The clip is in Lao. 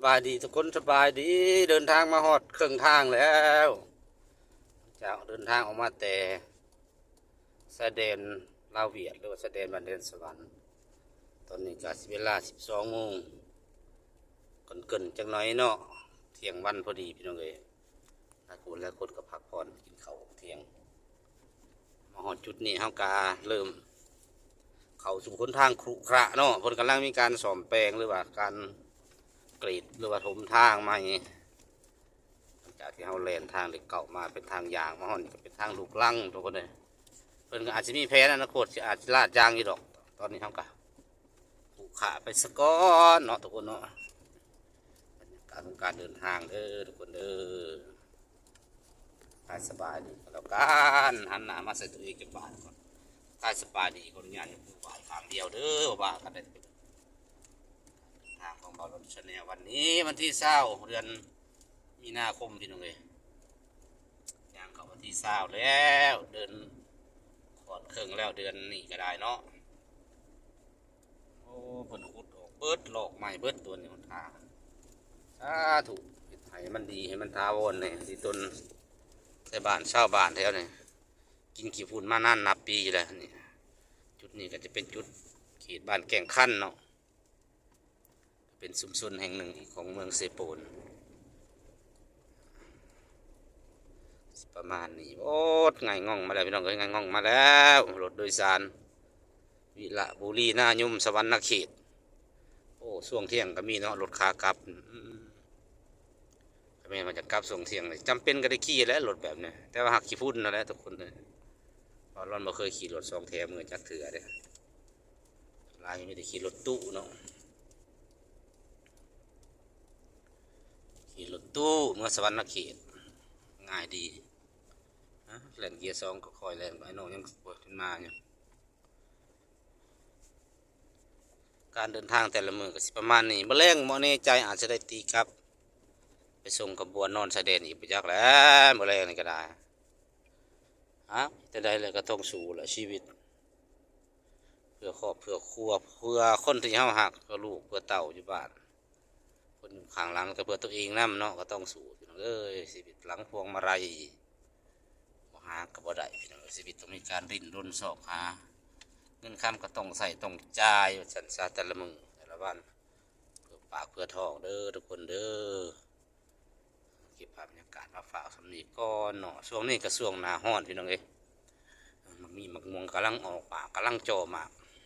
ສະບາຍດີທຸກຄົນ ສະບາຍດີ. ເດີນທາງມາຮອດເຄິ່ງທາງແລ້ວ ເຈົ້າ ເດີນທາງອອກມາແຕ່ຊາຍແດນລາວຫວຽດ ຫຼືວ່າຊາຍແດນບ້ານແດນສະຫວັນ. ຕອນນີ້ກໍເວລາສິບສອງໂມງເກີນໆຈັກໜ້ອຍເນາະ ທ່ຽງວັນພໍດີພີ່ນ້ອງເອີຍ. ຫຼາຍຄົນ ຫຼາຍຄົນກໍພັກຜ່ອນກິນເຂົ້າທ່ຽງ. ມາຮອດຈຸດນີ້ເຮົາກະເລີ່ມເຂົ້າສູ່ຫົນທາງຂຸຂະເນາະ ເພິ່ນກຳລັງມີການສ້ອມແປງ ຫຼືວ່າການກຣີດ ຫຼືວ່າຖົມທາງໃໝ່. ຫຼັງຈາກທີ່ເຮົາແລ່ນທາງເລກເກົ້າມາເປັນທາງຢາງ ມາຮອດນີ້ກໍເປັນທາງລູກລັງທຸກຄົນເອີຍ. ເພິ່ນກໍອາດຊິມີແຜນອະນາຄົດ ຊິອາດຊິລາດຢາງຢູ່ດອກ. ຕອນນີ້ເຮົາກໍຂຸຂະໄປສາກ່ອນເນາະທຸກຄົນເນາະ. ບັນຍາກາດຂອງການເດີນທາງເດີທຸກຄົນເດີ. ທັກທາຍສະບາຍດີກໍແລ້ວກັນ ຫັນໜ້າມາໃສ່ຕົວເອງຈັກບາດກ່ອນ. ທັກທາຍສະບາຍດີ ຂໍອະນຸຍາດຍົກມືໄຫວ້ຂ້າງດຽວເດີ ວ່າກັນເດີ. ທາງຂອງເບົາລົນແຊນແນວວັນນີ້ ວັນທີຊາວ ເດືອນມີນາຄົມ ພີ່ນ້ອງເອີຍ. ຍ່າງເຂົ້າວັນທີຊາວແລ້ວ ເດືອນຂອດເຄິ່ງແລ້ວ ເດືອນນີ້ກໍໄດ້ເນາະ. ໂອ້ ເພິ່ນຂຸດອອກເບິດ ລອກໃໝ່ເບິດຕົວນີ້ຫົນທາງ. ສາທຸ ເຮັດໃຫ້ມັນດີ ໃຫ້ມັນຖາວອນແດ່ ທີ່ຕົນໃສ່ບ້ານຊາວບ້ານແຖວນີ້ ກິນຂີ້ຝຸ່ນມານານນັບປີແລ້ວນີ້. ຈຸດນີ້ກໍຈະເປັນຈຸດເຂດບ້ານແກ້ງຄັນເນາະ ເປັນຊຸມຊົນແຫ່ງໜຶ່ງຂອງເມືອງເຊໂປນ. ປະມານນີ້. ໂອ້ ງ່າຍງ່ອງມາແລ້ວ ພີ່ນ້ອງເອີຍ ງ່າຍງ່ອງມາແລ້ວ ລົດໂດຍສານ ວິລະບູລີ ນາຍົມ ສະຫວັນນະເຂດ. ໂອ້ ຊ່ວງທ່ຽງກໍມີເນາະ ລົດຂາກັບ. ອືມ ກໍແມ່ນວ່າຈະກັບຊ່ວງທ່ຽງນີ້ ຈຳເປັນກໍໄດ້ຂີ່ແຫຼະລົດແບບນີ້ ແຕ່ວ່າຮັກຂີ້ຝຸ່ນນັ້ນແຫຼະທຸກຄົນເອີຍ. ເພາະລອນບໍ່ເຄີຍຂີ່ລົດສອງແຖວເມືອຈັກເທື່ອເດ້. ຫຼາຍມີແຕ່ຂີ່ລົດຕູ້ເນາະ ຂີ່ລົດຕູ້ເມືອສະຫວັນນະເຂດ ງ່າຍດີ. ຮະ ແລ່ນເກຍສອງກໍຄ່ອຍແລ່ນໄປ ນ້ອງຍັງບໍ່ຂຶ້ນມາຢູ່. ການເດີນທາງແຕ່ລະມື້ກໍຊິປະມານນີ້. ມື້ແລງບໍ່ແນ່ໃຈ ອາດຈະໄດ້ຕີກັບໄປສົ່ງຂະບວນນອນຊາຍແດນອີກ ບໍ່ຈັກແຫຼະ ມື້ແລງນີ້ກໍໄດ້. ຮະ ຈັ່ງໃດແຫຼະ ກໍຕ້ອງສູ້ແຫຼະ ຊີວິດ ເພື່ອຄອບເພື່ອຄົວ ເພື່ອຄົນທີ່ເຮົາຮັກ ເພື່ອລູກເພື່ອເຕົ້າຢູ່ບ້ານ. ຄົນຢູ່ຂ້າງຫຼັງກໍເພື່ອຕົວເອງນຳເນາະ ກໍຕ້ອງສູ້ ພີ່ນ້ອງເອີຍ. ຊີວິດຫຼັງພວງມາໄລ ບໍ່ຫາກໍບໍ່ໄດ້ ພີ່ນ້ອງເອີຍ. ຊີວິດຕ້ອງມີການດີ້ນລົນຊອກຫາ ເງິນຄຳກໍຕ້ອງໃຊ້ຕ້ອງຈ່າຍ ວ່າຊັ້ນຊະ ແຕ່ລະມື້ແຕ່ລະວັນ ເພື່ອປາກເພື່ອທ້ອງເດີທຸກຄົນເດີ. ເກັບພາບບັນຍາກາດມາຝາກສ່ຳນີ້ກ່ອນເນາະ. ຊ່ວງນີ້ກໍຊ່ວງໜ້າຮ້ອນ ພີ່ນ້ອງເອີຍ. ໝາກມີໝາກມ່ວງກຳລັງອອກໝາກ ກຳລັງຈ່ອໝາກ